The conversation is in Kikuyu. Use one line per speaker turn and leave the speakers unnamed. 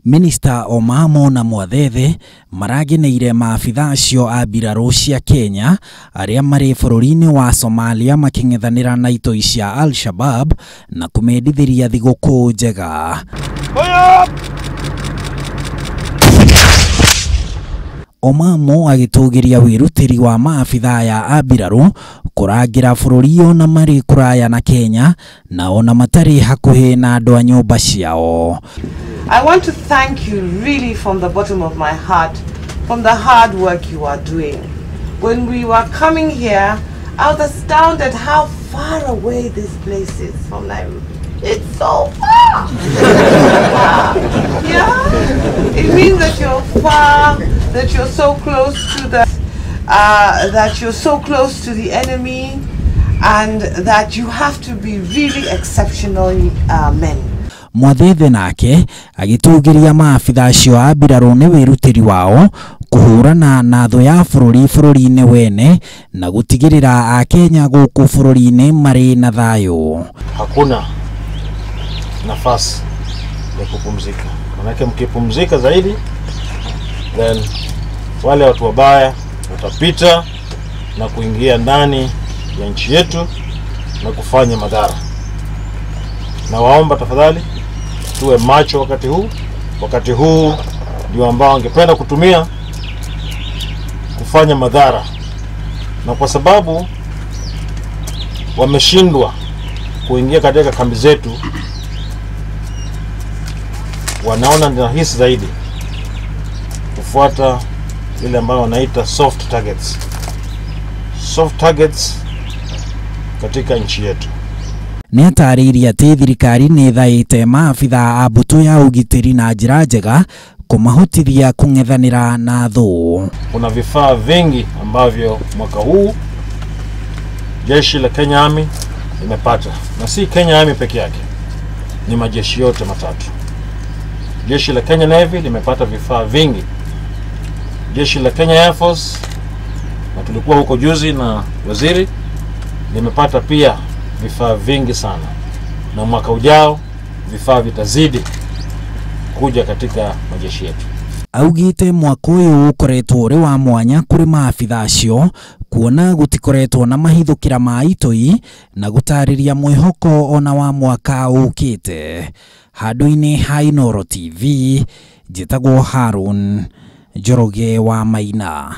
Minista Omamo na Mwathethe marageneire maabitha acio a mbirarũ cia Kenya arĩa marĩ bũrũri-inĩ wa Somalia makĩng'ethanĩra na itoi cia Al-Shabab na kũmendithĩria thigũkũ njega. Omamo agĩtũgĩria wĩrutĩri wa maabitha aya a mbirarũ kũrangĩra bũrũri ona marĩ kũraya na Kenya na ona matarĩ hakuhĩ na andũ a nyũmba ciao.
I want to thank you really from the bottom of my heart from the hard work you are doing. When we were coming here, I was astounded how far away this place is from Nairobi. It's so far. Yeah, it means that you're far, that you're so close to the, that you're so close to the enemy, and that you have to be really exceptionally men.
Mwathethe nake agĩtũgĩria maabitha acio a mbirarũ nĩ wĩrutĩri wao kũhũrana na thũ ya bũrũri bũrũri-inĩ wene na gũtigĩrĩra Akenya gũkũ bũrũri-inĩ marĩ na thayũ.
Hakuna nafasi ya kupumzika, manake mkipumzika zaidi then wale watu wabaya watapita na kuingia ndani ya nchi yetu na kufanya madhara. Na waomba tafadhali tuwe macho wakati huu. Wakati huu ndio ambao wangependa kutumia kufanya madhara, na kwa sababu wameshindwa kuingia katika kambi zetu, wanaona ni rahisi zaidi kufuata ile ambayo wanaita soft targets. Soft targets katika nchi yetu.
Nĩ atarĩirie atĩ thirikari nĩ ĩthaĩte maabitha a mbũtũ ya ũgitĩri na njĩra njega kũmahotithia kũng'ethanĩra na thũ.
Kuna vifaa vingi ambavyo mwaka huu jeshi la Kenya Army limepata, na si Kenya Army peke yake, ni majeshi yote matatu. Jeshi la Kenya Navy limepata vifaa vingi, jeshi la Kenya Air Force, na tulikuwa huko juzi na waziri, limepata pia vifaa vingi sana, na mwaka ujao vifaa vitazidi kuja katika majeshi yetu.
Augite mwaka ũyũ ũkoretwo ũrĩ wa mwanya kũrĩ maabitha acio kuona gũtikoretwo na mahithũkĩra ma itoi na gũtarĩria mwĩhoko ona wa mwaka ũkĩte. Handũ-inĩ ha Inooro TV, njĩtagwo Harun Njoroge wa Maina.